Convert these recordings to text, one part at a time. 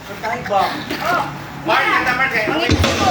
Kantahin ba? Oh. Mark, kanta, Mark, eh. Mangita ko.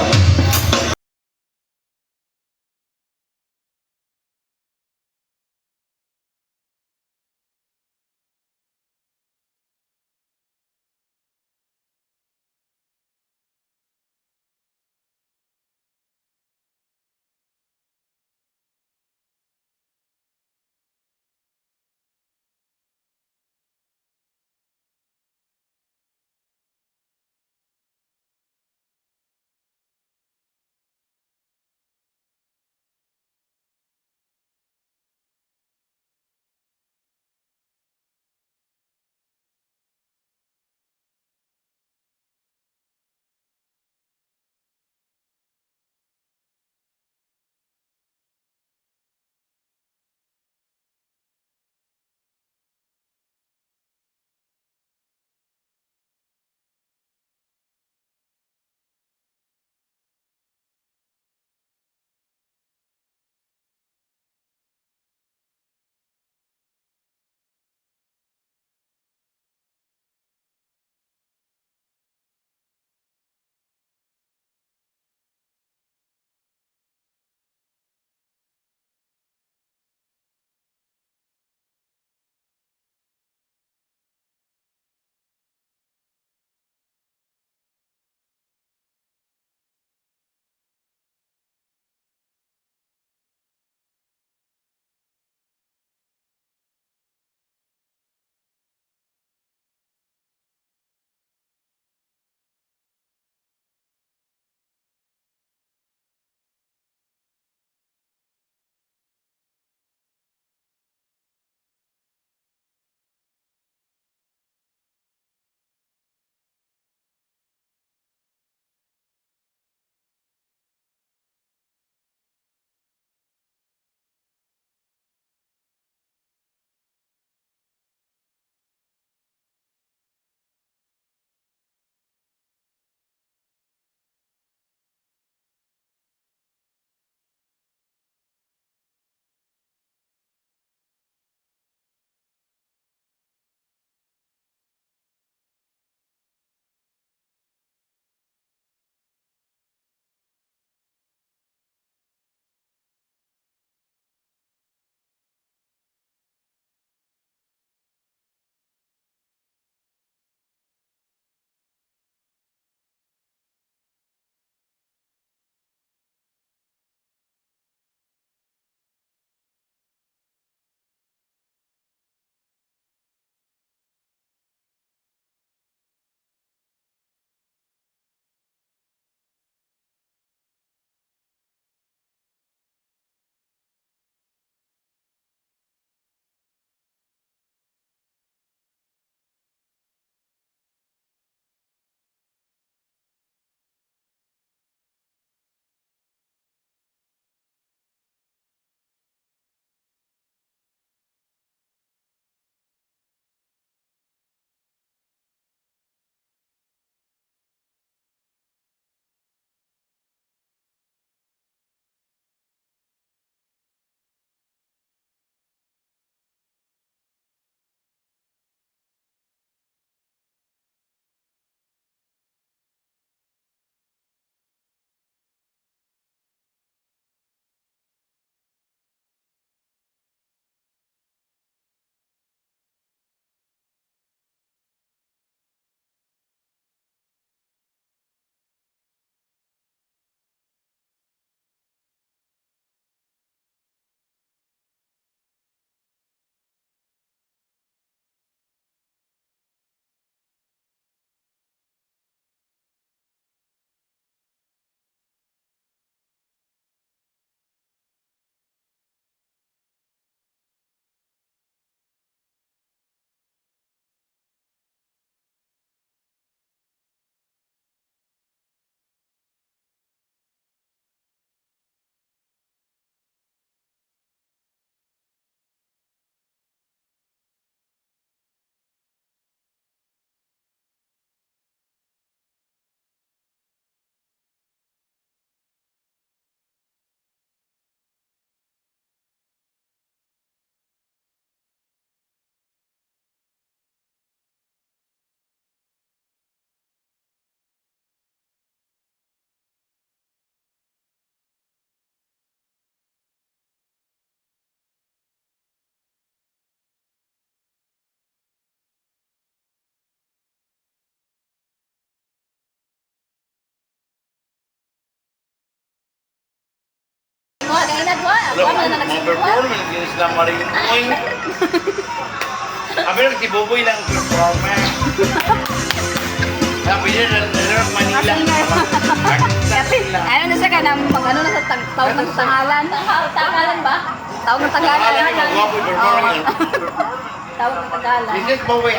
Ginagawa. Wala Wala na mga nagsimula. performance, yun sila marinig. Sabi lang, si Buboy lang performer. Sabi niya, nalaro Manila. Artista sila. Ano na siya ka nang pag ano na sa tawag ng tangalan? Tangalan ba? Tawag ng Akala Tagalan. niyo, gwapo yung performer. Tawag ng Tagalan. This is Buboy.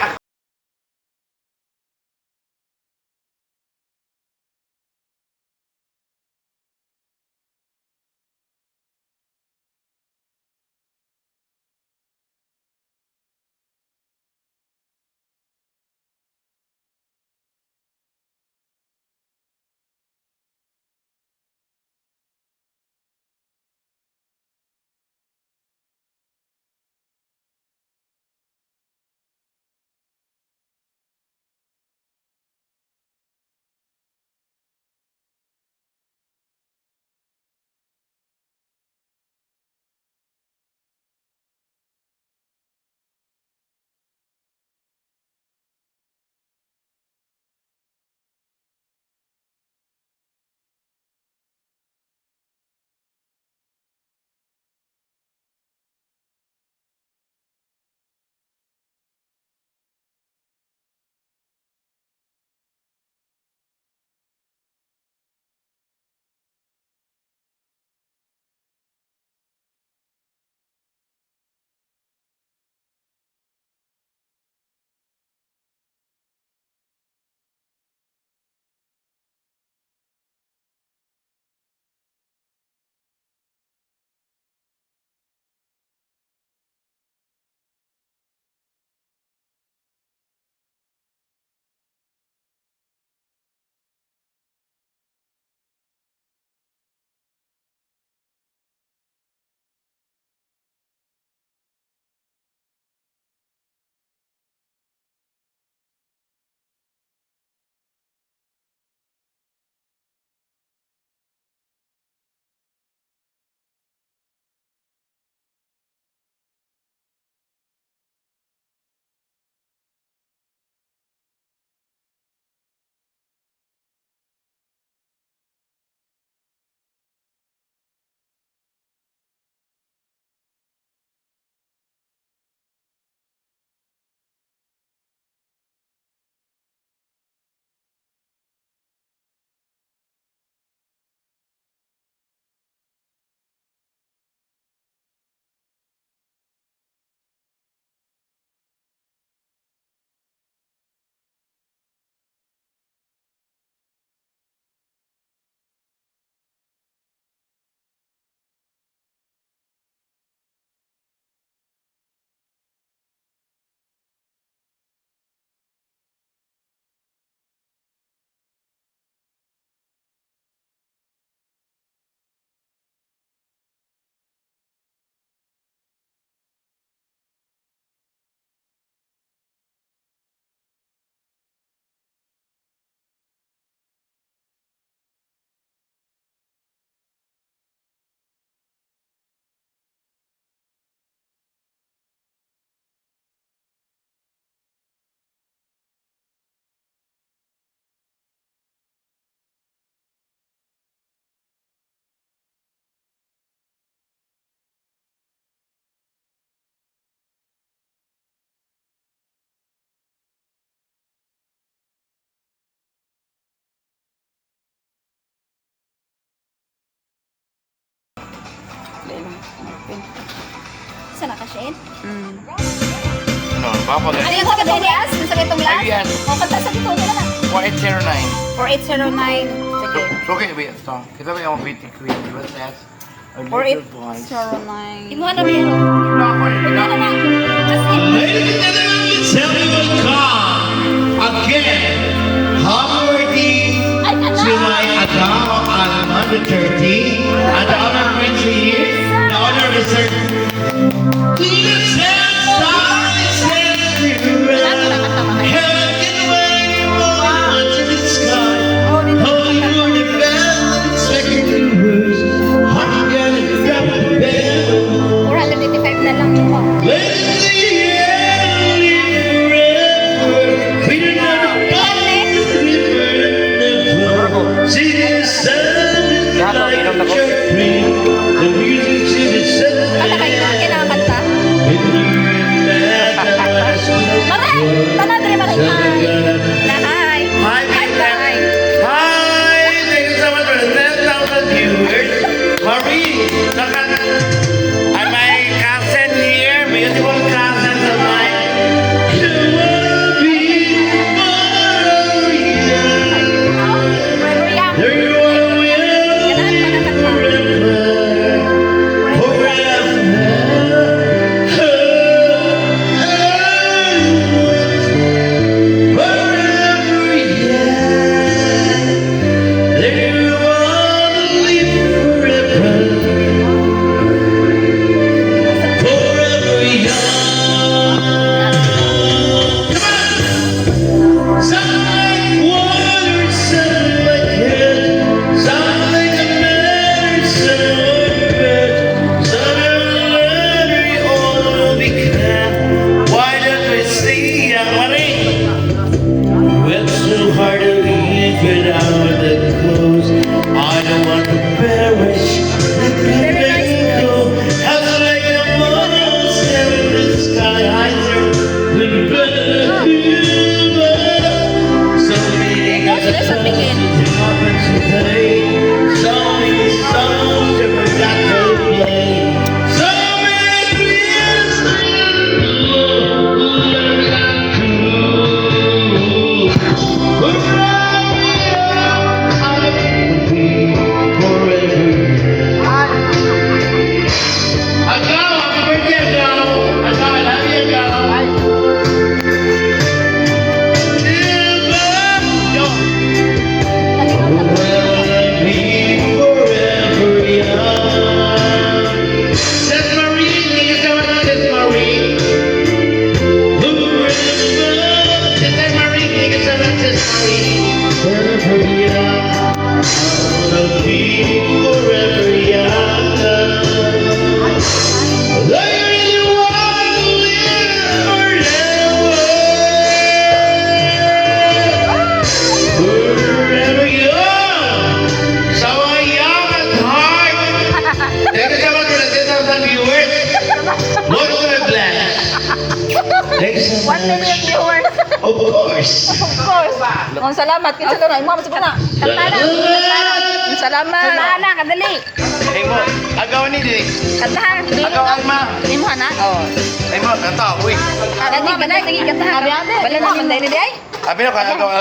Saan na ka, Shane? Ano, baka Ano yung sa katong last? Yung sa katong last? Yes. O, kanta sa dito. Wala na. 4809. 4809. Sige. So, okay, wait, so, kita ba yung beauty queen? What's that? A little voice. 4809. Imuha na ba yun? Wala Wala na. As in, Ladies and gentlemen, tell me will come again. Happy Ay, ala! to my Adao Alma Duterte and the other friends here, the other research. Heaven can wait for to the sky. Oh, you the best and second worst. Honey, got it, got the best. 485 na lang ito. Let the air live forever. We do not See the sun is like a tree. The music Forever young. I wanna be forever young. I really want to live forever. Forever young. So young at heart. Thank you so much for the 10,000 viewers. Most of it blessed. Thank you so 1 million much. viewers. Of course. Of course. Oh, salamat. Kinsa to na? Imo man na. Kanta na. Salamat. Kanta na, kadali. Imo, agaw ni di. Kantahan. Agaw ma. Imo na? Oh. Imo, kanta, uy. Dali, kadali, sige, kantahan. Abi, abi. Wala na, manday ni di ay. Abi na ka agaw.